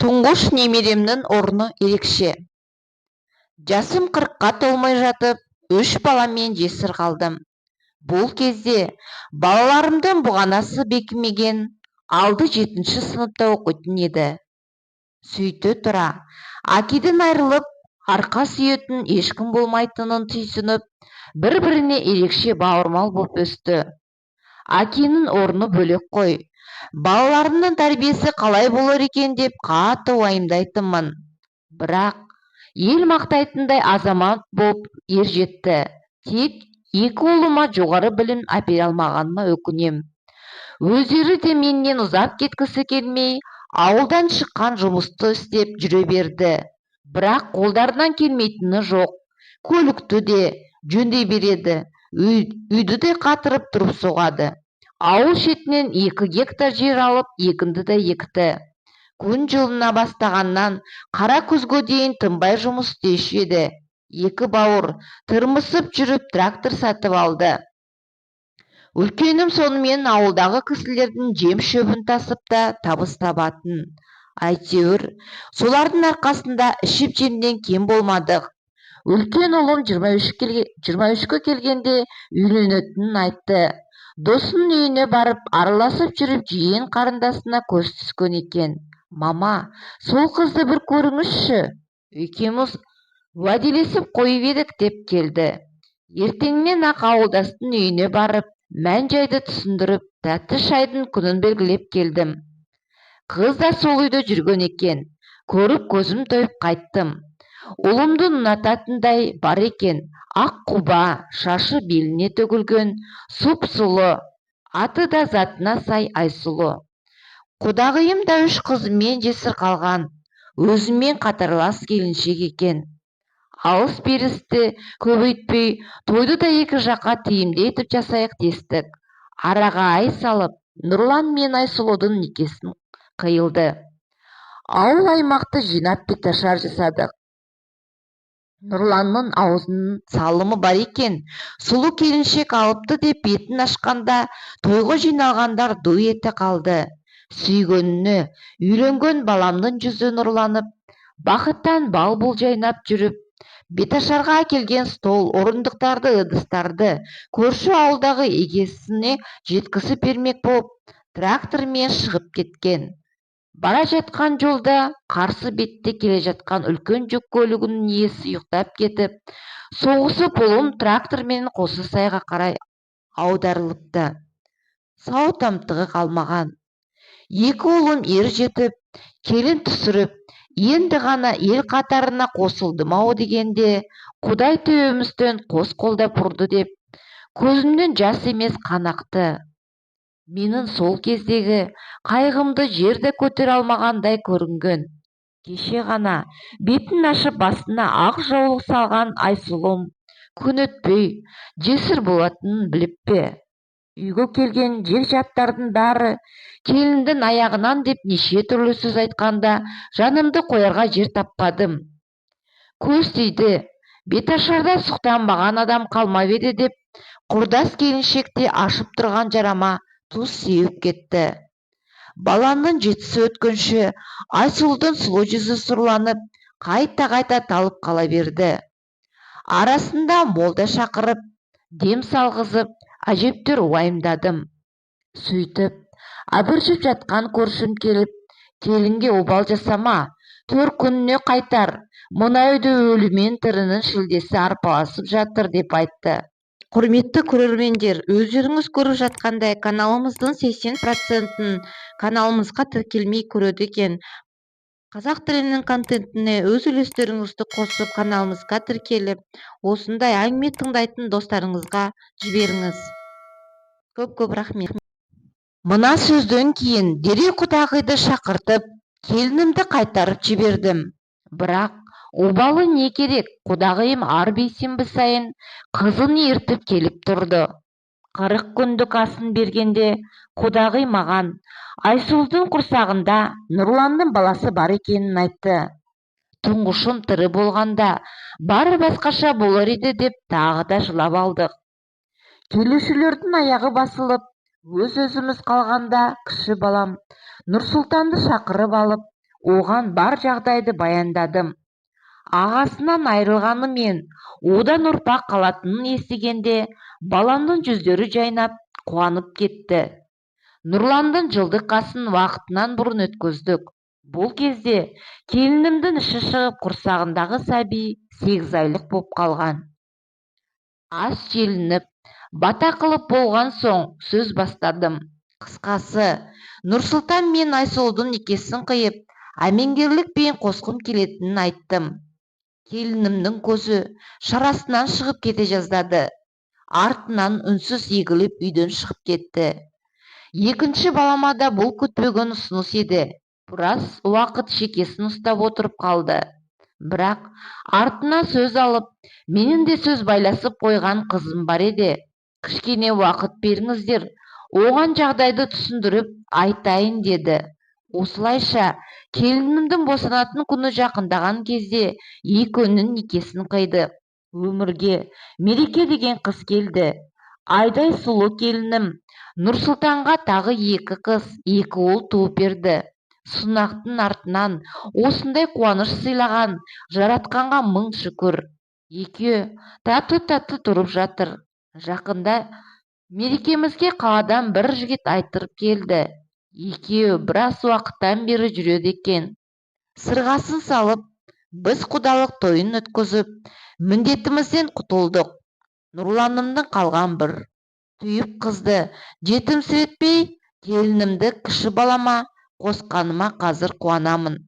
Тұңғыш немеремнің орны ерекше. Жасым 40-қа толмай жатып, үш баламмен жесір қалдым. Бұл кезде балаларымдың бұғанасы бекімеген, алды жетінші сыныпта оқитын еді. Сөйте тұра, әкеден айырылып, арқа сүйетін ешкім болмайтынын түйсініп, бір-біріне ерекше бауырмал боп өсті. Әкенің орны бөлек қой. Балаларымның тәрбиесі қалай болар екен деп қатты уайымдайтынмын. Бірақ ел мақтайтындай азамат боп ер жетті. Тек екі ұлыма жоғары білім әпере алмағаныма өкінем. Өздері де менен ұзап кеткісі келмей, ауылдан шыққан жұмысты істеп жүре берді. Бірақ қолдарынан келмейтіні жоқ. Көлікті де жөндей береді, үйді де қатырып тұрып соғады. Ауыл шетінен 2 гектар жер алып, егінді де екті. Күн жылына бастағаннан қара күзге дейін тынбай жұмыс істеуші еді. Екі бауыр тырмысып жүріп трактор сатып алды. Үлкенім сонымен ауылдағы кісілердің жем-шөбін тасып та табыс табатын. Әйтеуір, солардың арқасында ішіп-жемнен кем болмадық. Үлкен ұлым 23-ке келгенде үйленетінін айтты. Досының үйіне барып, араласып жүріп жиен қарындасына көз түскен екен. Мама, сол қызды бір көріңізші. Екеуміз уәделесіп қойып едік деп келді. Ертеңінен-ақ ауылдастың үйіне барып, мән-жайды түсіндіріп, тәтті шайдың күнін белгілеп келдім. Қыз да сол үйде жүрген екен. Көріп көзім тойып қайттым. Ұлымды ұнататындай бар екен. Ақ құба, шашы беліне төгілген, сұп-сұлу, аты да затына сай Айсұлу. Құдағиым да үш қызымен жесір қалған, өзіммен қатарлас келіншек екен. Алыс-берісті көбейтпей, тойды да екі жаққа тиімді етіп жасайық дестік. Араға ай салып, Нұрлан мен Айсұлудың некесін қиылды. Ауыл-аймақты жинап беташар жасадық. Нұрланның аузының салымы бар екен, сұлу келіншек алыпты деп бетін ашқанда тойға жиналғандар ду ете қалды. Сүйгеніне үйленген баламның жүзі нұрланып, бақыттан бал-бұл жайнап жүріп, беташарға әкелген стол, орындықтарды, ыдыстарды көрші ауылдағы егесіне жеткізіп бермек боп, трактормен шығып кеткен. Бара жатқан жолда қарсы бетте келе жатқан үлкен жүк көлігінің иесі ұйықтап кетіп, соғысып ұлым трактормен қоса сайға қарай аударылыпты. Сау тамтығы қалмаған. Екі ұлым ер жетіп, келін түсіріп, енді ғана ел қатарына қосылдым-ау дегенде, Құдай төбемізден қос қолдап ұрды деп, көзімнен жас емес қан ақты. Менің сол кездегі қайғымды жер де көтере алмағандай көрінген. Кеше ғана бетін ашып басына ақ жаулық салған Айсұлуым күн өтпей жесір болатынын біліп пе? Үйге келген жекжаттардың бәрі келіндің аяғынан деп неше түрлі сөз айтқанда жанымды қоярға жер таппадым. Көз тиді, беташарда сұқтанбаған адам қалмап еді деп құрдас келіншек те ашып тұрған жарама тұз сеуіп кетті. Баланың жетісі өткенше Айсұлудың сұлу жүзі сұрланып, қайта-қайта талып қала берді. Арасында молда шақырып, дем салғызып, әжептәуір уайымдадым. Сөйтіп, абыржып жатқан көршім келіп, келінге обал жасама, төркініне қайтар, мына үйде өлі мен тірінің шілдесі арпалысып жатыр деп айтты. Құрметті көрермендер, өздеріңіз көріп жатқандай, каналымыздың 80%-ін каналымызға тіркелмей көреді екен. Қазақ тілінің контентіне өз үлестеріңізді қосып, каналымызға тіркеліп, осындай әңгіме тыңдайтын достарыңызға жіберіңіз. Көп-көп рахмет. Мына сөзден кейін дереу құдағиды шақыртып, келінімді қайтарып жібердім. Бірақ обалы не керек, құдағиым әр бейсенбі сайын қызын ертіп келіп тұрды. 40 күндік асын бергенде құдағи маған Айсұлудың құрсағында Нұрланның баласы бар екенін айтты. Тұңғышым тірі болғанда бары басқаша болар еді деп тағы да жылап алдық. Келушілердің аяғы басылып, өз-өзіміз қалғанда кіші балам Нұрсұлтанды шақырып алып, Оған бар жағдайды баяндадым. Ағасынан айырылғанымен одан ұрпақ қалатынын естігенде баламның жүздері жайнап, қуанып кетті. Нұрландың жылдық асын уақытынан бұрын өткіздік. Бұл кезде келінімдің іші шығып, құрсағындағы сәби 8 айлық боп қалған. Ас желініп, бата қылып болған соң сөз бастадым. Қысқасы, Нұрсұлтан мен Айсұлудың некесін қиып, әмеңгерлікпен қосқым келетінін айттым. Келінімнің көзі шарасынан шығып кете жаздады. Артынан үнсіз егіліп үйден шығып кетті. Екінші балама да бұл күтпеген ұсыныс еді. Біраз уақыт шекесін ұстап отырып қалды. Бірақ артына сөз алып, менің де сөз байласып қойған қызым бар еді. Кішкене уақыт беріңіздер, оған жағдайды түсіндіріп айтайын деді. Осылайша келінімдің босанатын күні жақындаған кезде екеуінің некесін қиды. Өмірге Мереке деген қыз келді. Айдай сұлу келінім Нұрсұлтанға тағы 2 қыз, 2 ұл туып берді. Сынақтың артынан осындай қуаныш сыйлаған жаратқанға мың шүкір. Екеуі тату-тәтті тұрып жатыр. Жақында мерекемізге қаладан бір жігіт айттырып келді. Екеуі біраз уақыттан бері жүреді екен. Сырғасын салып, біз құдалық тойын өткізіп, міндетімізден құтылдық. Нұрланымның қалған бір түйіп қызды жетімсіретпей, келінімді кіші балама қосқаныма қазір қуанамын.